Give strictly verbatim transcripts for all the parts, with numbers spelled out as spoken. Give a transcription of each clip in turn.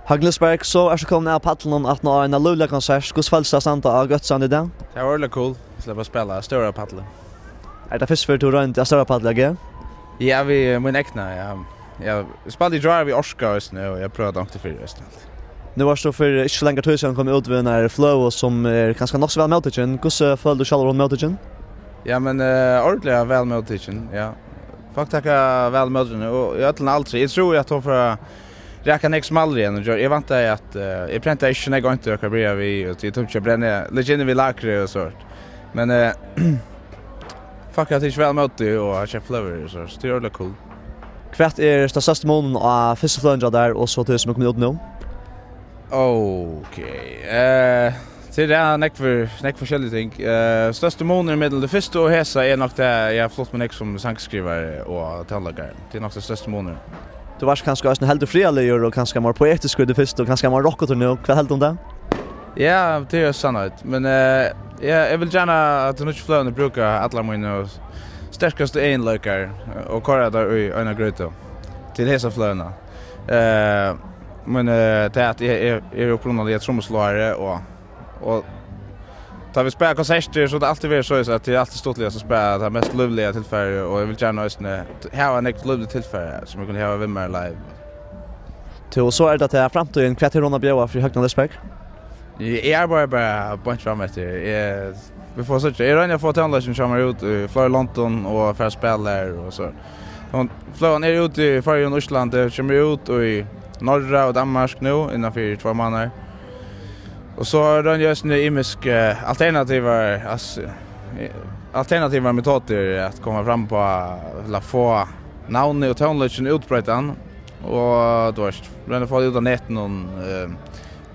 Høgni Lysberg, so ert tú komin av pallinum aftan á eina lívliga konsert. Hvussu følist tað at standa á Gøtustrandi í dag? Tað var øgiliga cool. Sleppa at spæla á stóra palli. Er tað fyrstu ferð, tú royndi á stóra palli, G? Ja, við, eh, mín egna, ja. Ja, eg spældi í gjár við Orka eisini, og eg prøvaði onkuntíð fyrr eisini. Nú vart tú fyri ikki so langa tíð síðan komin út við eini fløgu, sum er kanska nokk so væl móttikin. Hvussu følir tú sjálvur hon móttikin? Ja, men, eh, ordiliga væl móttikin, ja. Fólk taka væl móti henni, og í øllum aldri. Eg trúði, at hon fór at raka nógv smælri enn hon gjørdi. Eg væntaði, at, eh, eg prentaði ikki so nógv eintöl, hvat byrjaði við, og eg tók ikki at brenna, liggja inni við lakrið og so. Men, eh, fólk hava tikið væl móti og hava keypt fløgur og so, so tað er ordiliga cool. Hvat er størsta munin á fyrstu fløguni hjá tær og so tí sum er komið út nú? Ok, eh, tað er nógv, nógv forskellige ting. Eh, størsti munur millum tað fyrsta og hesa er nokk tað, eg havi flutt meg nógv sum sangskrivari og tónleikari. Tað er nokk tað størsta munur. Tú vart kanska eisini heldur friðarligur og kanska meir poetiskur í tí fyrsta og kanska meir rokkaður nú. Hvat heldur tú um tað? Ja, tað er sannheit. Men, eh, eg, eg vil gjarna at tey nýggju fløguni brúka allar mínar sterkastu eginleikar, eh, og koyra tær í eina grýtu til hesa fløguna. Eh, men, eh, tað at eg, eg, eg eri upprunaliga trummusláari, og, og tá vit spæla konsertir, so er tað altíð verið soleiðis, at tað er altíð stuttligast at spæla tað mest lívliga tilfarið, og eg vil gjarna eisini hava nógv lívlig tilfar, sum eg kann hava við mær live. Tú, so er tað til framtíðin. Hvat hevur hon at bjóða fyri Høgna Lysberg? Eg, eg arbeiði bara beint fram eftir. Eg, vit fáa síggja. Eg royni at fáa tónleikin hjá mær út í fleiri londum og fara at spæla har og so. Hon, fløgan er úti í Føroyum og Íslandi, kemur út í Norra og Danmark nú innan fyri tveir mánaðar. Og so royni eg eisini ymisk, eh, alternativar, altso, eh, alternativar metodir at koma fram á, ella fáa navnið og tónleikin útbreiddan. Og, tú veist, royna at fáa tað út á netinum, eh,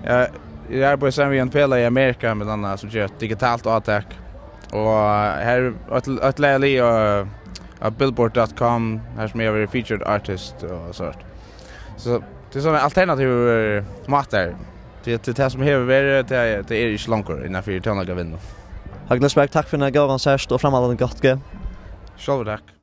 eg, eg arbeiði saman við ein felag í Amerika, millum annað, sum ger eitt digitalt átak. Og her er eitt, eitt lag liðugt á, á billboard dot com, har sum eg havi verið featured artist og so. So tað er sovorðnir alternativir, eh, mátar. Tí at tað sum hevur verið, tað er, tað er ikki longur innan fyri tónleikavinnuna. Høgni Lysberg, takk fyri eina góða konsert og framhaldandi gott, G. Sjálvur takk.